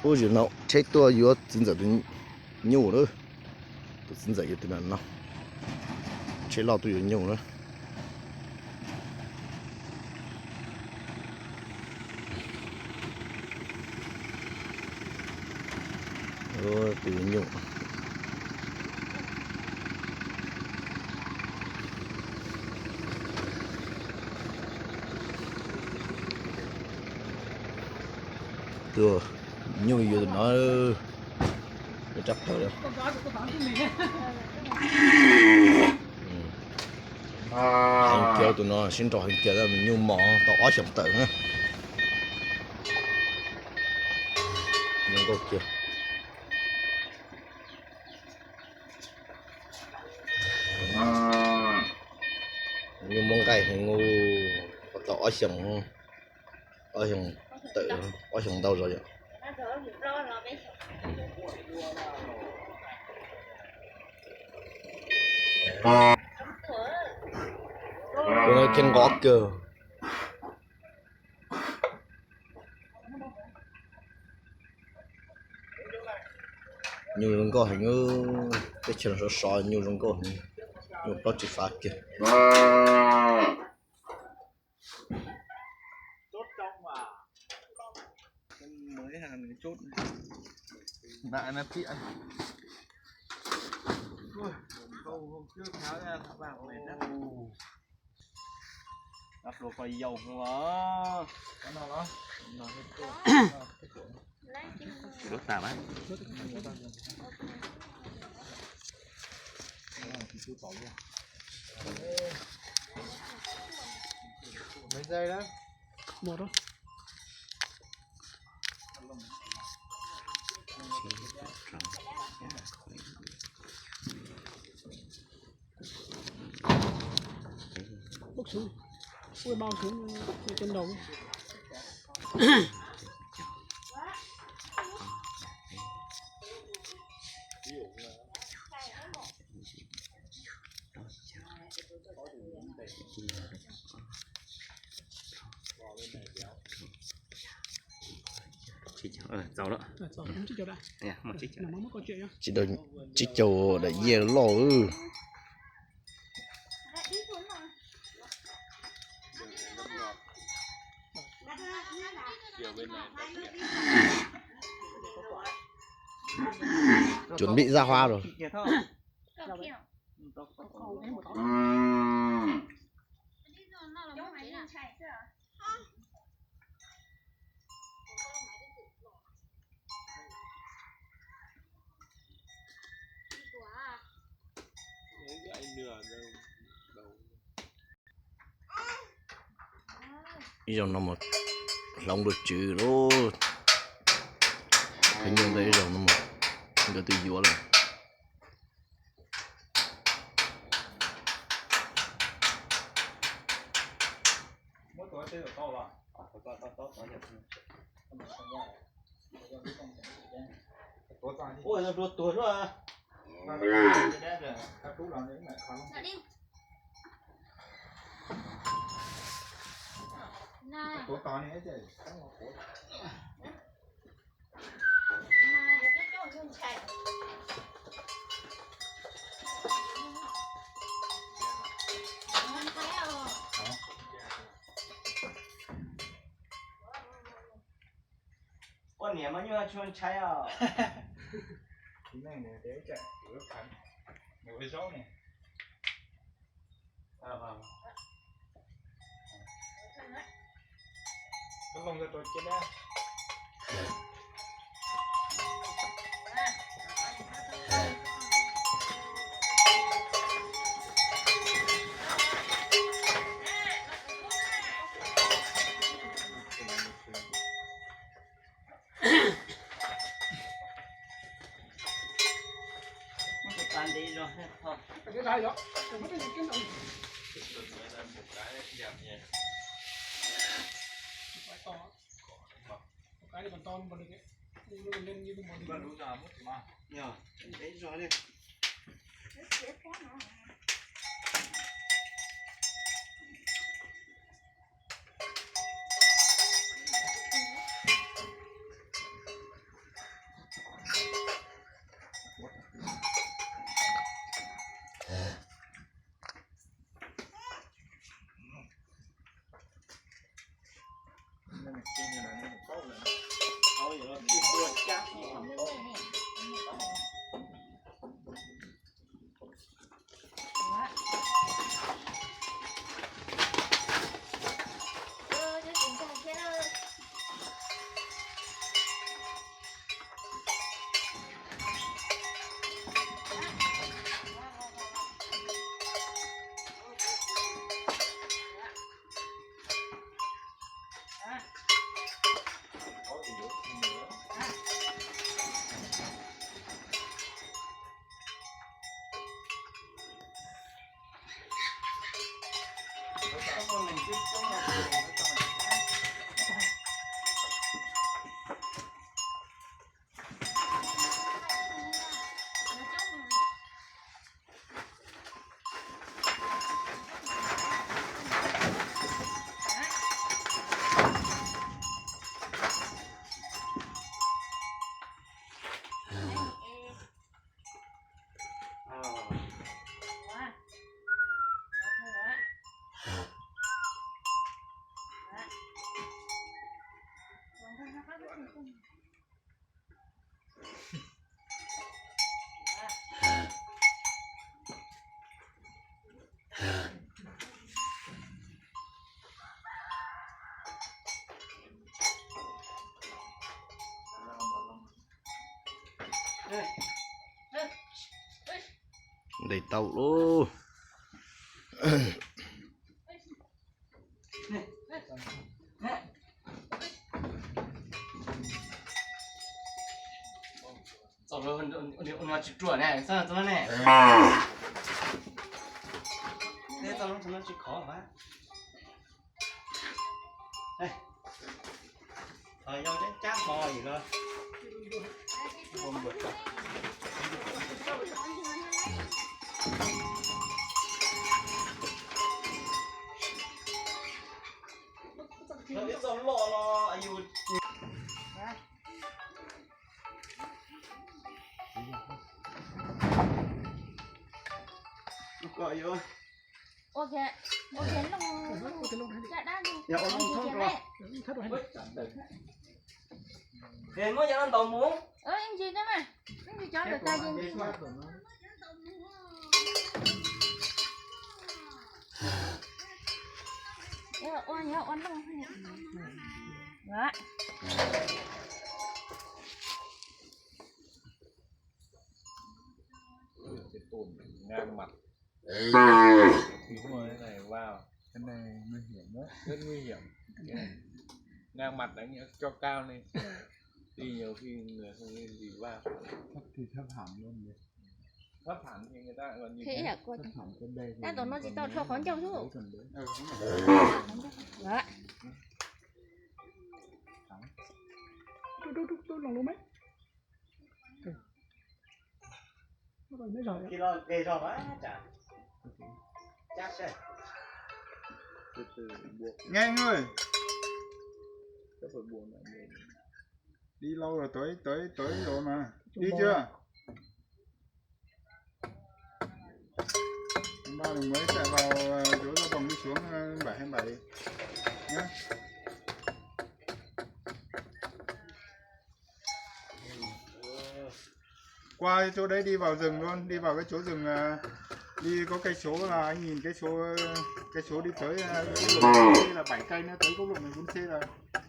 Ub, zaum no tsheb tuaj yuav txiv ntxawm tus nyuj lawm. Tus txiv ntxawm yuav tus no no. Tsheb loj tuaj yuav nyuj na. Tus yuav nyuj. Tus nyuj yuav tus no. Rab phawj. Heev kiag tus no, sib nrau heev kiag, nyuj mos tau ob xyoos tawm na. Zoo nkauj kiag. Nyuj muaj nqaij heev, tau ob xyoos, ob xyoos tawm, ob xyoos ntau zog yom. Tus no kiag nqos kawg. Nyuj zoo nkauj heev, teb chaws no sov sov nyuj zoo nkauj heev, nyuj plaub tsis fav kiag. Lub tas mas. Tsis tau, tsib caug daim yiaj loj. Chuẩn bị ra hoa rồi. Ib zaug no mas hloov dua tswv lawm. Pheej nyuj ntawd ib zaug no mas nkawd twb yuav lawm. Ua niam mas nyuj tsis ntshai os. Ntes tau lauj. Tsis ruam ne, tsis khov. Yog cab cab ho yim los. Ib txoj loj no yus ua ke, ua ke looj, caj dab, yog ua looj thoob rau. Es muab cov no ntaus mus. Ib ntsis na, ib ntsis cov ntawm tag ces ntsis. Ua, ua looj. Ngang mặt. Cái này nguy hiểm đấy. Rất nguy hiểm. Cái này ngang mặt đánh cho cao lên. Thì nhiều khi người không nên bị va. Thấp thì thấp hẳn luôn nhỉ. Thấp hẳn thì người ta còn nhìn thấy. Thấp hẳn trên đây thì. Tao tụi nó chỉ tao thâu khó nhau thôi. Đấy, còn đấy. Ừ, đúng rồi. Đó. Tôi, tôi, tôi, tôi lòng luôn đấy. Khi lo ghê rồi quá chả. Chắc sẽ. Từ từ buộc. Nghe người. Chắc phải buộc lại buộc. Đi lâu rồi, tới, tới, tới rồi mà. Đi chưa? Hôm qua mình mới chạy vào, ờ, chỗ Gia Bồng đi xuống, ờ, bảy hai bảy nhá. Qua cái chỗ đấy đi vào rừng luôn, đi vào cái chỗ rừng, à, đi có cây số là anh nhìn cái số, cái số đi tới, à, quốc lộ bốn C là bảy cây nữa, tới quốc lộ mười bốn C là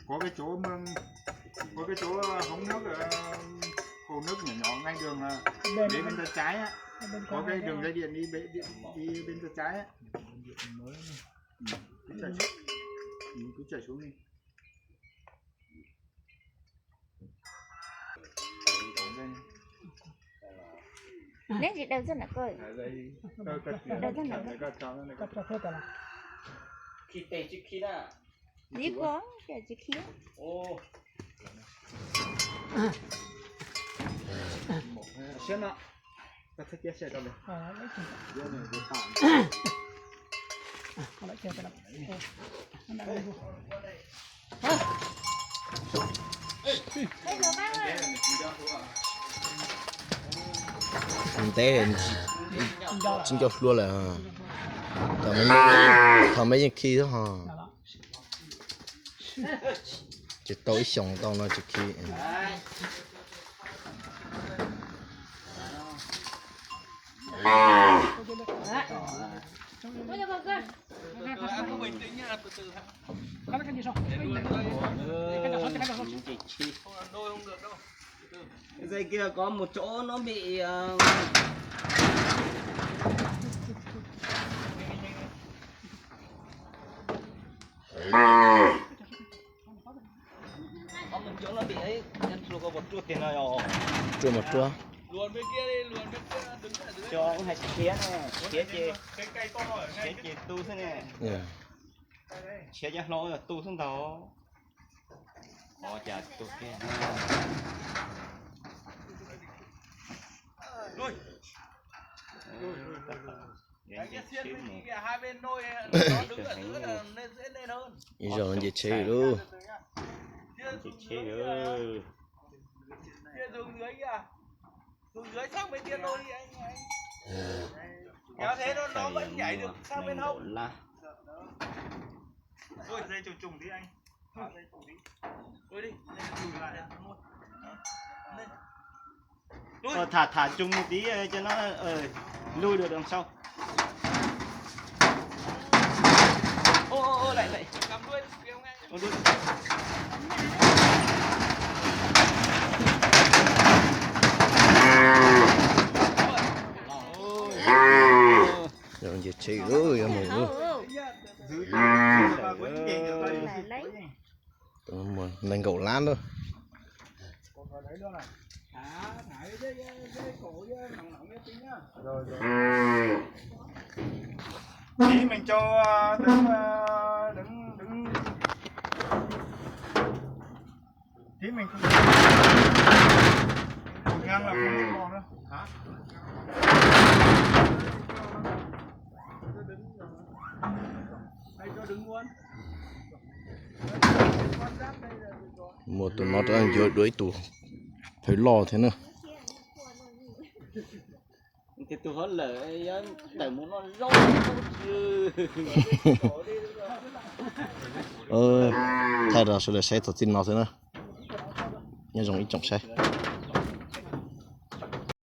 có cái chỗ mương, có cái chỗ, à, hống nước, à, hồ nước nhỏ nhỏ ngay đường, à, bên bên tay trái á. Có cái đường dây điện đi, đi, đi bên tay trái á. Ừ, cứ chạy, ừ, cứ chạy xuống đi. Neb tsis daws txog ntawm ko. Daws txog ntawm ko. Khi tê chứ khi na. Dib ko, tsis khi. Siab no. Tao txhob kiab seb rau li. Ntev tsis nco hlua lawm. Thaum me yeej khi xwb ho. Ces tau ib xyoos tau no tsis khi. Dây kia có một chỗ nó bị, ờ, có một chỗ nó bị ấy, cho nên tôi có một chút tiền này rồi. Ruaj mas ruaj. Cho ông hãy khiế này, khiế chè, khiế chè tu xí nè. Khiế cho hlo tu xí ntau. Ủa, chà, tuột kia. Ib zaug nce tsheb lawm. Nce tsheb lawm. Nkaum lab. Ờ, thả thả chung một tí, ờ, cho nó, ờ, lui được đằng sau. Ô, ô, ô, lại lại. Ô, đuổi. Yog nce tsheb lawm, yog mus lawm. Nees nkaum lab lawm. Thím mình cho, ờ, đứng, ờ, đứng, ờ, đứng, đứng. Thím mình không, không ngăn là không có lo nữa. Hả? Muaj tus no rov yuav dua ib tug phawj loj thiab na. Thaij rau sawv daws saib txog txij no xwb na. Nyob zoo ib tsoom saib.